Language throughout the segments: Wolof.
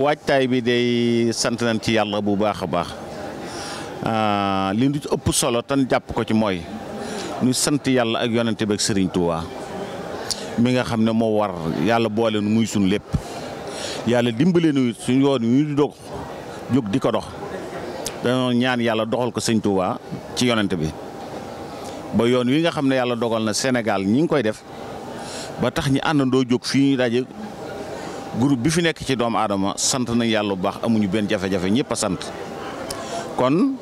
waajtaay bi day sant nañ ci yàlla bu baax a baax li ñu ci ëpp solo tan jàpp ko ci mooy ñu sant yàlla ak yonente bi ak Serigne Touba mi nga xam ne moo war yàlla boole nu muy suñ lépp yàlla dimbale nu suñ yoon wi di dox jóg di ko dox dañoo ñaan yàlla doxal ko Serigne Touba ci yonente bi ba yoon wi nga xam ne yàlla dogal na Sénégal ñi ngi koy def ba tax ñi àndandoo jóg fii ñu daje groupe bi fi nekk ci doomu aadama sant nañ yàlla bu baax amuñu benn jafe-jafe ñëpp a sant kon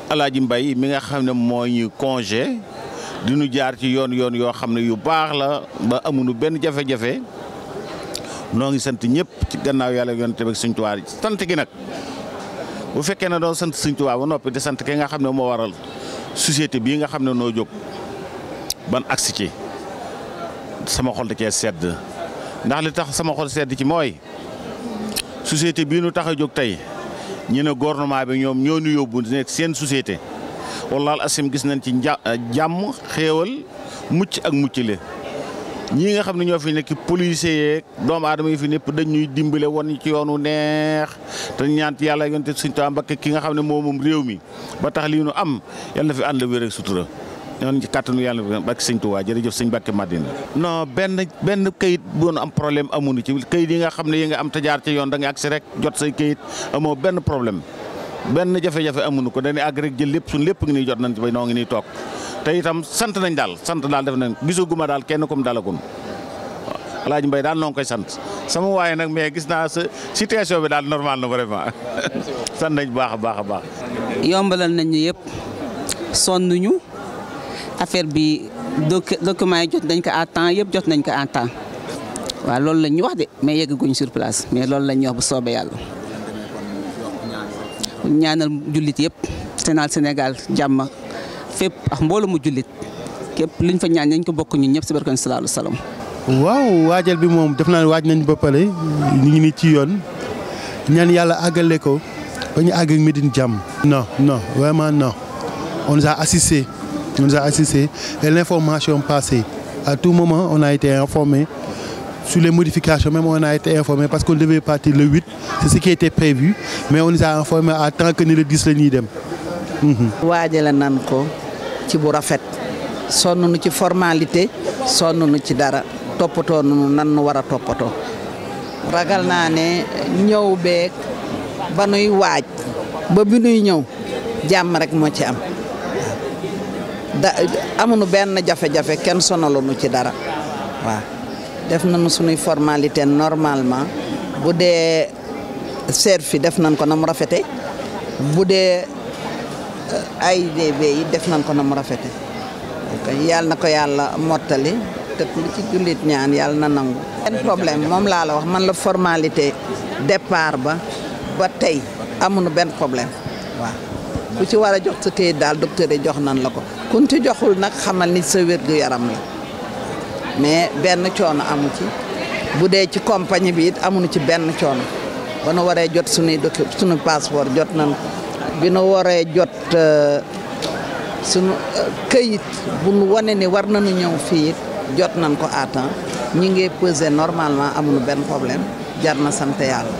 Alaaji Mbay mi nga xam ne moo ñu congé di ñu jaar ci yoon yoo xam ne yu baax la ba amuñu benn jafe-jafe noo ngi sant ñëpp ci gannaaw yàlla yonent bi ak Sëñ Tuubaa sant gi nag bu fekkee ne doon sant Sëñ Tuubaa ba noppi di sant ki nga xam ne moo waral société bii nga xam ne noo jóg ban agsi ci sama xol da cee sedd ndax li tax sama xol sedd ci mooy société bii nu tax a jóg tey ñu ne gouvernement bi ñoom ñoo ñu yóbbu nekk seen société wallaal asim gis nañ ci jàmm xéewal mucc ak mucc le ñii nga xam ne ñoo fi nekk policiers yeeg doomu aadama yi fi népp dañ ñuy dimbale woon ci yoonu neex te ñaan yàlla yonte Sëñ Tuubaa Mbakke ki nga xam ne moom réew mi ba tax lii nu am yàlla na fi ànd wér ak sutura ñoon ci kàttanu yàlla Mbakke Sëñ Tuubaa jërëjëf sëñ Mbakke Madina non benn kayit bu am problème amuñu ci kayit yi nga xam ne yi nga am te jaar ci yoon da nga agsi rek jot say kayit amoo benn problème benn jafe-jafe amuñu ko dañuy àgg rek jël lépp suñ lépp ngi nii jot nañ ci bay noo ngi nii toog te itam sant nañ daal def nañ gisaguma daal kenn comme dalagum Alaaji Mbay daal noo ngi koy sant sama waaye nag mais gis naa sa situation bi daal normal na vraiment sant nañ baax a baax a baax. yombalal nañ ñu yëpp sonnuñu affaire bi document yi jot nañ ko à temps yëpp jot nañ ko à temps waaw loolu lañ ñu wax de mais yeggaguñ sur place mais loolu lañ ñu wax bu soobee yàlla. ñaanal jullit yëpp Sénégal jàmm fépp ak mbooloo mu jullit képp luñ fa ñaan nañ ko bokk ñun ñëpp si barkan sallallahu alayhi wasallam. waaw waajal bi moom def naa waaj nañ ba pare ñu ngi nii ci yoon ñaan yàlla àggale ko ba ñu àgg ak Médine jàmm. non vraiment non on nous a assisté et l'information passée à tout moment on a été informé sur les modifications même on a été informé parce qu'on devait partir le 8 c'est ce qui était prévu mais on nous a informé à temps que ni le 10 la ñuy dem. waajale nan ko ci bu rafet sonn nu ci formalité sonn nu ci dara toppatoo nu nan nu war a toppatoo ragal naa ne ñëw beeg ba nuy waaj ba bi nuy ñëw jàmm rek moo ci am amuñu benn jafe-jafe kenn sonalu nu ci dara waaw def nañu sunuy formalité normalement bu dee serfi def nañ ko na mu rafete bu dee AIBD yi def nañ ko na mu rafete yàlla na ko yàlla mottali te lu ci jullit ñaan yàlla na nangu. benn problème moom laa la wax man la formalité départ ba tey amuñu benn problème waaw ku ci war a jox sa kayit daal docteur yi jox nañ la ko kun ci joxul nag xamal ni sa wér-gu-yaram la mais benn coono amu ci bu dee ci compagnie bi it amuñu ci benn coono ba nu waree jot suñuy suñu passeport jot nañ ko bi nu waree jot suñu këyit bu nu wane ni war nañu ñëw fii it jot nañ ko à temps ñi ngi peser normalement amuñu benn problème jar na sant yàlla.